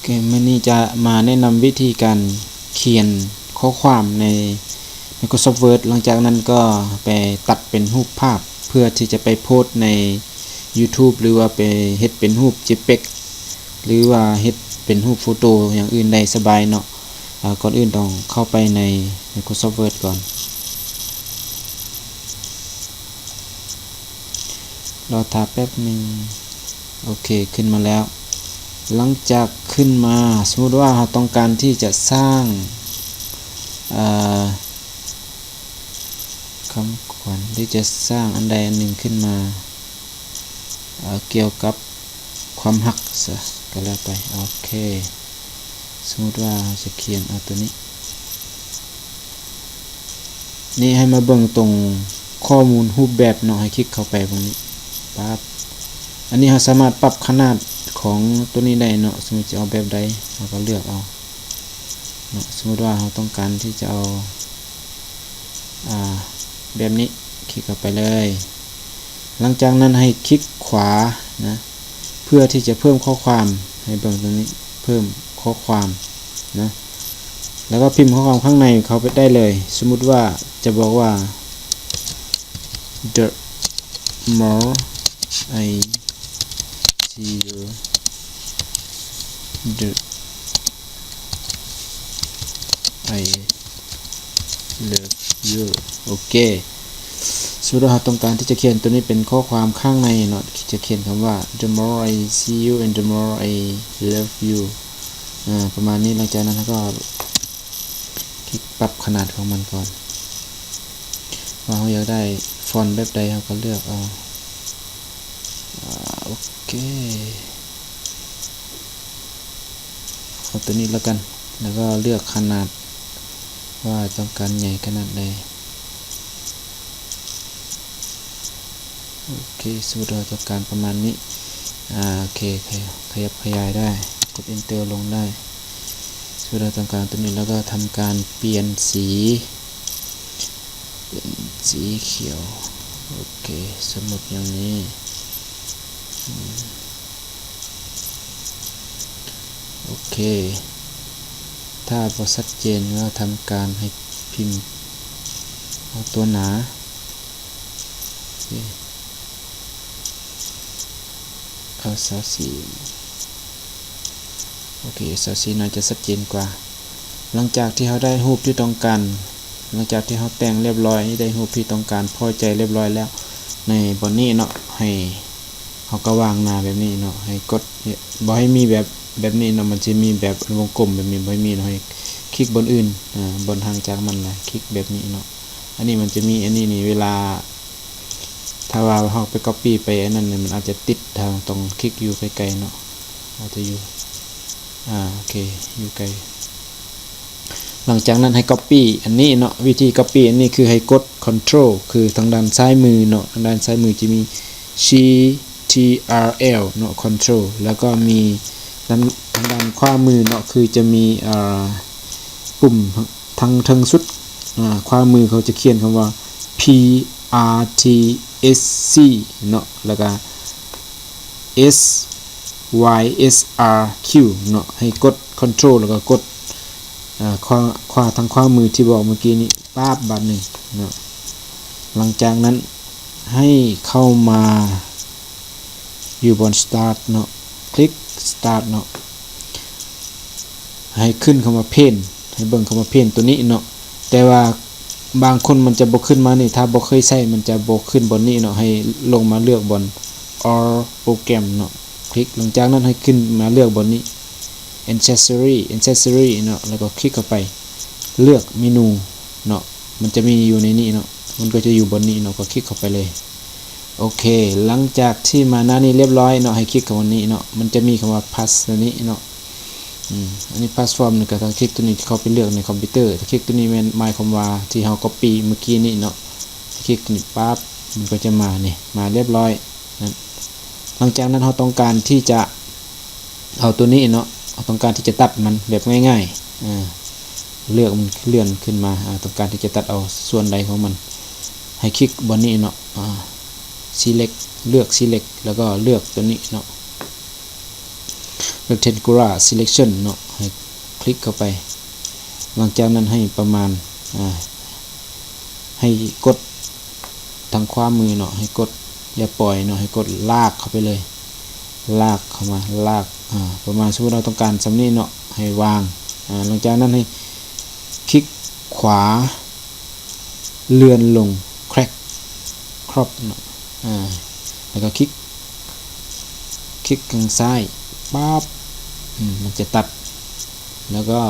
ເກມມື້ນີ້ຈະມາແນະນຳວິທີການຂຽນຂໍ້ຄວາມໃນ Microsoft Word ຫຼັງຈາກນັ້ນກໍໄປຕັດເປັນຮູບພາບ ເພື່ອທີ່ຈະໄປໂພສໃນ YouTube ຫຼືວ່າໄປເຮັດເປັນຮູບ JPEG ຫຼືວ່າເຮັດເປັນຮູບໂຟໂຕ້ຢ່າງອື່ນໄດ້ສະບາຍເນາະ. ອາ ກ່ອນອື່ນຕ້ອງເຂົ້າໄປໃນ Microsoft Word ກ່ອນ. ລໍຖ້າແປັບໜຶ່ງ. ໂອເຄ ຂຶ້ນມາແລ້ວ. ຫຼັງຈາກຂຶ້ນມາ, ສົມມຸດວ່າເຮົາຕ້ອງການທີ່ຈະສ້າງ ເອີ ຄຳຂວັນ ຫຼື ຈະສ້າງອັນໃດອັນໜຶ່ງຂຶ້ນມາ ເອີ ກ່ຽວກັບ ຄວາມຮັກຊະກໍແລ້ວໄປ. ໂອເຄ ສົມມຸດວ່າເຮົາຈະຂຽນເອົາຕົວນີ້ ນີ້ໃຫ້ມາເບິ່ງຕົງຂໍ້ມູນຮູບແບບເນາະ, ໃຫ້ຄລິກເຂົ້າໄປເບິ່ງນີ້ ປັບ. ອັນນີ້ເຮົາສາມາດປັບຂະໜາດຂອງຕົວນີ້ໄດ້ເນາະ, ສົມມຸດຈະເອົາແບບໃດ ເຮົາກໍເລືອກເອົາເນາະ. ສົມມຸດວ່າເຮົາຕ້ອງການທີ່ຈະເອົາ ອາ ແບບນີ້ ຄລິກເຂົ້າໄປເລີຍ. ຫຼັງຈາກນັ້ນໃຫ້ຄລິກຂວານະ ເພື່ອທີ່ຈະເພີ່ມຂໍ້ຄວາມ ໃຫ້ເບິ່ງຕົງນີ້ ເພີ່ມຂໍ້ຄວາມນະ ແລ້ວກໍພິມຂໍ້ຄວາມຂ້າງໃນເຂົ້າໄປໄດ້ເລີຍ. ສົມມຸດວ່າຈະບອກວ່າ The more I see you, the I love you. ໂອເຄ ສົມມຸດວ່າເຮົາຕ້ອງການທີ່ຈະຂຽນຕົວນີ້ເປັນຂໍ້ຄວາມຂ້າງໃນເນາະ, ຈະຂຽນຄຳວ່າ The more I see you and the more I love you ອາ ປະມານນີ້. ຫຼັງຈາກນັ້ນເຮົາກໍຄລິກປັບຂະໜາດຂອງມັນກ່ອນ ວ່າເຮົາຢາກໄດ້ຟອນແບບໃດ ເຮົາກໍເລືອກເອົາ. ອາ ໂອເຄ ເອົາຕົວນີ້ແລ້ວກັນ ແລ້ວກໍເລືອກຂະໜາດວ່າຕ້ອງການໃຫຍ່ຂະໜາດໃດ. ໂອເຄ ສົມມຸດເຮົາຕ້ອງການປະມານນີ້ ອາ ໂອເຄ ຂະ ຂະຫຍັບຂະຫຍາຍໄດ້ ກົດ Enter ລົງໄດ້. ສົມມຸດເຮົາຕ້ອງການຕົວນີ້ ແລ້ວກໍທຳການປ່ຽນສີ ເປັນສີຂຽວ. ໂອເຄ ສົມມຸດຢ່າງນີ້ ອາ ໂອເຄ ຖ້າບໍ່ຊັດເຈນ ເຮົາທຳການໃຫ້ພິມເອົາຕົວໜາ ໂອເຄ ເອົາຊາວສີ່ ໂອເຄ ຊາວສີ່ໜ້າຈະຊັດເຈນກວ່າ. ຫຼັງຈາກທີ່ເຮົາໄດ້ຮູບທີ່ຕ້ອງການ ຫຼັງຈາກທີ່ເຮົາແຕ່ງລຽບລ້ອຍ ໄດ້ຮູບທີ່ຕ້ອງການ ພໍໃຈລຽບລ້ອຍແລ້ວ ໃນບ່ອນນີ້ເນາະ ໃຫ້ເຮົາກໍວາງໜ້າແບບນີ້ເນາະ ໃຫ້ກົດ ບໍ່ໃຫ້ມີແບບ ແບບນີ້ເນາະ ມັນຈະມີແບບວົງກົມແບບນີ້ ບໍ່ໃຫ້ມີເນາະ ໃຫ້ຄລິກບ່ອນອື່ນ ອາ ບ່ອນຫ່າງຈາກມັນ ແລ້ວຄລິກແບບນີ້ເນາະ. ອັນນີ້ມັນຈະມີ ອັນນີ້ນີ້ ເວລາ ຖ້າວ່າເຮົາໄປກັອບປີ້ໄປອັນນັ້ນ ມັນອາດຈະຕິດ ເຮົາຕ້ອງຄລິກຢູ່ໄກໆເນາະ ອາດຈະຢູ່ ອາ ໂອເຄ ຢູ່ໄກ. ຫຼັງຈາກນັ້ນໃຫ້ກັອບປີ້ອັນນີ້ເນາະ ວິທີກັອບປີ້ອັນນີ້ຄືໃຫ້ກົດ Control ຄືທາງດ້ານຊ້າຍມືເນາະ ທາງດ້ານຊ້າຍມືຈະມີ G T R L ເນາະ Control ແລ້ວກໍມີດ້ານ ທາງດ້ານຂວາມືເນາະ ຄືຈະມີ ອາ ປຸ່ມທາງເທິງສຸດ ອາ ຂວາມືເຂົາຈະຂຽນຄຳວ່າ P R T S C ເນາະ ແລ້ວກໍ S Y S R Q ເນາະ ໃຫ້ກົດ Control ແລ້ວກໍກົດ ອາ ຂວາ ຂວາ ທາງຂວາມືທີ່ບອກເມື່ອກີ້ນີ້ ປາບ ບາດໜຶ່ງເນາະ. ຫຼັງຈາກນັ້ນໃຫ້ເຂົ້າມາຢູ່ບ່ອນ Start ເນາະ ຄລິກ Start ເນາະ ໃຫ້ຂຶ້ນຄຳວ່າ Paint ໃຫ້ເບິ່ງຄຳວ່າ Paint ຕົວນີ້ເນາະ. ແຕ່ວ່າບາງຄົນມັນຈະບໍ່ຂຶ້ນມານີ້ ຖ້າບໍ່ເຄີຍໃຊ້ມັນຈະບໍ່ຂຶ້ນບ່ອນນີ້ເນາະ ໃຫ້ລົງມາເລືອກບ່ອນ All Program ເນາະ ຄລິກ. ຫຼັງຈາກນັ້ນໃຫ້ຂຶ້ນມາເລືອກບ່ອນນີ້ Accessory Accessory ເນາະ ແລ້ວກໍຄລິກເຂົ້າໄປ ເລືອກເມນູເນາະ ມັນຈະມີຢູ່ໃນນີ້ເນາະ ມັນກໍຈະຢູ່ບ່ອນນີ້ເນາະ ກໍຄລິກເຂົ້າໄປເລີຍ. ໂອເຄ ຫຼັງຈາກທີ່ມາໜ້ານີ້ລຽບລ້ອຍເນາະ ໃຫ້ຄລິກເຂົ້າມານີ້ເນາະ ມັນຈະມີຄຳວ່າ Plus ຕົວນີ້ເນາະ ອືມ ອັນນີ້ Plus Form ນີ້ກໍຖ້າຄລິກຕົວນີ້ເຂົ້າໄປເລືອກໃນຄອມພິວເຕີ ຖ້າຄລິກຕົວນີ້ແມ່ນໝາຍຄວາມວ່າທີ່ເຮົາ Copy ເມື່ອກີ້ນີ້ເນາະ ຄລິກຕົວນີ້ປັບ ມັນກໍຈະມານີ້ ມາລຽບລ້ອຍນັ້ນ. ຫຼັງຈາກນັ້ນເຮົາຕ້ອງການທີ່ຈະ ເອົາຕົວນີ້ເນາະ ເຮົາຕ້ອງການທີ່ຈະຕັດມັນແບບງ່າຍໆ ອາ ເລືອກມັນເລື່ອນຂຶ້ນມາ ອາ ຕ້ອງການທີ່ຈະຕັດເອົາສ່ວນໃດຂອງມັນ ໃຫ້ຄລິກບ່ອນນີ້ເນາະ ອາ Select ເລືອກ Select ແລ້ວກໍເລືອກຕົວນີ້ເນາະ. rectangular selection ເນາະ ໃຫ້ຄລິກເຂົ້າໄປ. ຫຼັງຈາກນັ້ນໃຫ້ປະມານ ອ່າ ໃຫ້ກົດທາງຂວາມືເນາະ ໃຫ້ກົດ ຢ່າປ່ອຍເນາະ ໃຫ້ກົດລາກເຂົ້າໄປເລີຍ ລາກເຂົ້າມາ ລາກ ອ່າ ປະມານ ສົມມຸດເຮົາຕ້ອງການສ່ຳນີ້ເນາະ ໃຫ້ວາງ ອ່າ ຫຼັງຈາກນັ້ນໃຫ້ຄລິກຂວາ ເລື່ອນລົງ drag crop ເນາະ ອ່າ ແລ້ວກໍຄລິກ ຄລິກຂ້າງຊ້າຍ ປັບ ອືມ ມັນຈະຕັດ ແລ້ວກໍ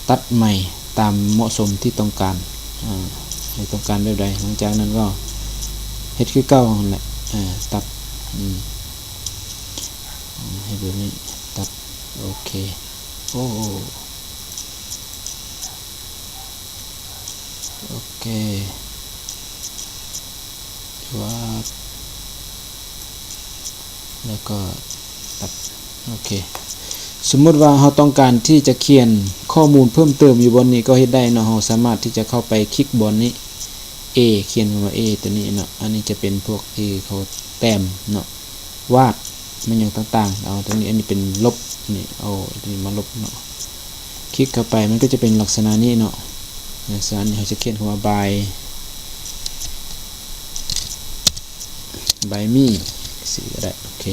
ຕັດໃໝ່ຕາມເໝາະສົມທີ່ຕ້ອງການ ອ່າ ໃຫ້ຕ້ອງການແບບໃດ. ຫຼັງຈາກນັ້ນກໍເຮັດຄືເກົ່າຫັ້ນແຫຼະ ອ່າ ຕັດ ອືມ ໃຫ້ແບບນີ້ ຕັດ ໂອເຄ ໂອ້ ໂອເຄ ວາດ ແລ້ວກໍຕັດ ໂອເຄ. ສົມມຸດວ່າເຮົາຕ້ອງການທີ່ຈະຂຽນຂໍ້ມູນເພີ່ມເຕີມຢູ່ບ່ອນນີ້ກໍເຮັດໄດ້ເນາະ, ເຮົາສາມາດທີ່ຈະເຂົ້າໄປຄລິກບ່ອນນີ້ A ຂຽນຄຳວ່າ A ຕົວນີ້ເນາະ, ອັນນີ້ຈະເປັນພວກທີ່ເຂົາແຕ້ມເນາະ. ວາດແມ່ນຫຍັງຕ່າງໆ ເອົາຕົວນີ້ ອັນນີ້ເປັນລົບ ນີ້ ເອົາຕົວນີ້ມາລົບເນາະ. ຄລິກເຂົ້າໄປ ມັນກໍຈະເປັນລັກສະນະນີ້ເນາະ, ລັກສະນະນີ້ ເຮົາຈະຂຽນຄຳວ່າ by by me ຊິກໍໄດ້ ໂອເຄ.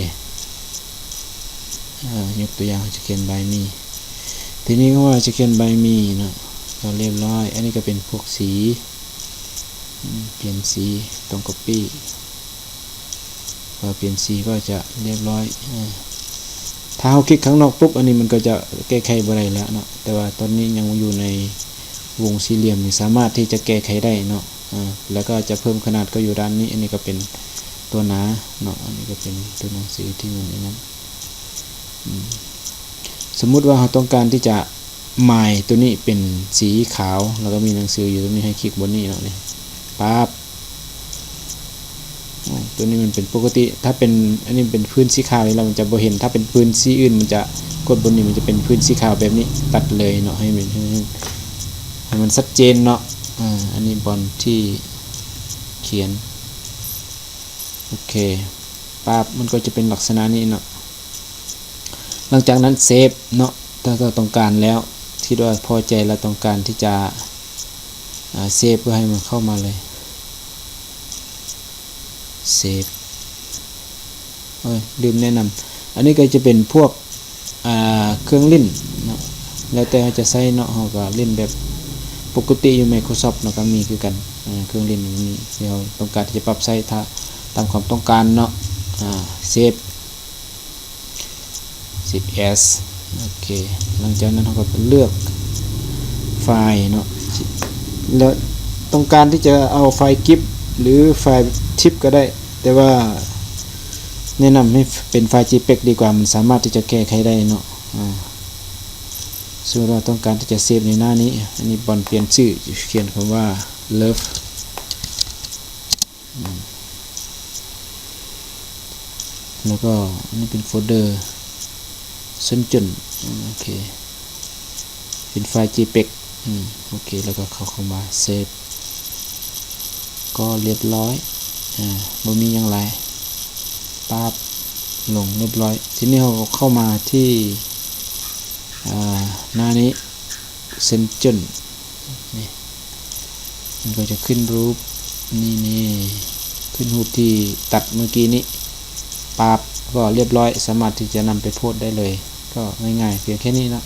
ອາ ຍົກຕົວຢ່າງ ເຮົາຈະຂຽນ by me ທີນີ້ເຮົາຈະຂຽນ by me ເນາະ ກໍລຽບຮ້ອຍ. ອັນນີ້ກໍເປັນພວກສີ ອືມ ປ່ຽນສີ ຕ້ອງ copy ພໍປ່ຽນສີກໍຈະລຽບຮ້ອຍ. ອາ ຖ້າເຮົາຄລິກຂ້າງນອກປຸບ ອັນນີ້ມັນກໍຈະແກ້ໄຂບໍ່ໄດ້ແລ້ວເນາະ, ແຕ່ວ່າຕອນນີ້ຍັງຢູ່ໃນວົງສີ່ຫຼ່ຽມນີ້ ສາມາດທີ່ຈະແກ້ໄຂໄດ້ເນາະ. ອາ ແລ້ວກໍຈະເພີ່ມຂະໜາດກໍຢູ່ດ້ານນີ້, ອັນນີ້ກໍເປັນຕົວໜາເນາະ, ອັນນີ້ກໍເປັນຕົວໜັງສືທີ່ມັນອັນນັ້ນ. ອືມ ສົມມຸດວ່າເຮົາຕ້ອງການທີ່ຈະ ໝາຍຕົວນີ້ເປັນສີຂາວ ແລ້ວກໍມີໜັງສືຢູ່ຕົວນີ້ ໃຫ້ຄລິກບ່ອນນີ້ເນາະ ນີ້ ປັບ. ໂອ້ ຕົວນີ້ມັນເປັນປົກກະຕິ ຖ້າເປັນ ອັນນີ້ເປັນພື້ນສີຂາວຢູ່ແລ້ວ ມັນຈະບໍ່ເຫັນ, ຖ້າເປັນພື້ນສີອື່ນ ມັນຈະ ກົດບ່ອນນີ້ ມັນຈະເປັນພື້ນສີຂາວແບບນີ້ ຕັດເລີຍເນາະ ໃຫ້ມັນ ໃຫ້ ໃຫ້ມັນຊັດເຈນເນາະ. ອາ ອັນນີ້ບ່ອນທີ່ຂຽນ ໂອເຄ ປັບ ມັນກໍຈະເປັນລັກສະນະນີ້ເນາະ. ຫຼັງຈາກນັ້ນເຊບເນາະ, ຖ້າເຈົ້າຕ້ອງການແລ້ວ ຄິດວ່າພໍໃຈແລ້ວ ຕ້ອງການທີ່ຈະ ອາ ເຊບ ເພື່ອໃຫ້ມັນເຂົ້າມາເລີຍ ເຊບ. ໂອ້ຍ ລືມແນະນຳ, ອັນນີ້ກໍຈະເປັນພວກ ອາ ເຄື່ອງຫຼິ້ນເນາະ, ແລ້ວແຕ່ເຮົາຈະໃຊ້ເນາະ, ເຮົາກໍຫຼິ້ນແບບປົກກະຕິຢູ່ Microsoft ເນາະ ກໍມີຄືກັນ. ອາ ເຄື່ອງຫຼິ້ນມັນມີ ທີ່ເຮົາຕ້ອງການທີ່ຈະປັບໃຊ້ ຖ້າຕາມຄວາມຕ້ອງການເນາະ. ອາ ເຊບ ເຊບແອັສ ໂອເຄ. ຫຼັງຈາກນັ້ນເຮົາກໍເລືອກໄຟລ໌ເນາະ, ແລ້ວຕ້ອງການທີ່ຈະເອົາໄຟລ໌ gif ຫຼືໄຟລ໌ tif ກໍໄດ້, ແຕ່ວ່າແນະນຳໃຫ້ເປັນໄຟລ໌ JPEG ດີກວ່າ, ມັນສາມາດທີ່ຈະແກ້ໄຂໄດ້ເນາະ. ອາ ສົມມຸດວ່າຕ້ອງການທີ່ຈະເຊບໃນໜ້ານີ້, ອັນນີ້ບ່ອນປ່ຽນຊື່ ຂຽນຄຳວ່າ love ອືມ ແລ້ວກໍອັນນີ້ເປັນໂຟນເດີ ເຊິນຈົນ ອາ ໂອເຄ ເປັນໄຟລ໌ JPEG ອືມ ໂອເຄ. ແລ້ວກໍເຂົ້າຄຳວ່າເຊບ ກໍລຽບຮ້ອຍ. ອາ ບໍ່ມີຫຍັງຫຼາຍ ປັບ ລົງລຽບຮ້ອຍ. ທີນີ້ເຮົາກໍເຂົ້າມາທີ່ ອາ ໜ້ານີ້ ເຊັນເຈີນ ນີ້ ມັນກໍຈະຂຶ້ນຮູບນີ້ ນີ້ ຂຶ້ນຮູບທີ່ຕັດເມື່ອກີ້ນີ້ ປັບ ກໍລຽບຮ້ອຍ, ສາມາດທີ່ຈະນຳໄປໂພສໄດ້ເລີຍ. ກໍງ່າຍໆ ພຽງແຄ່ນີ້ເນາະ.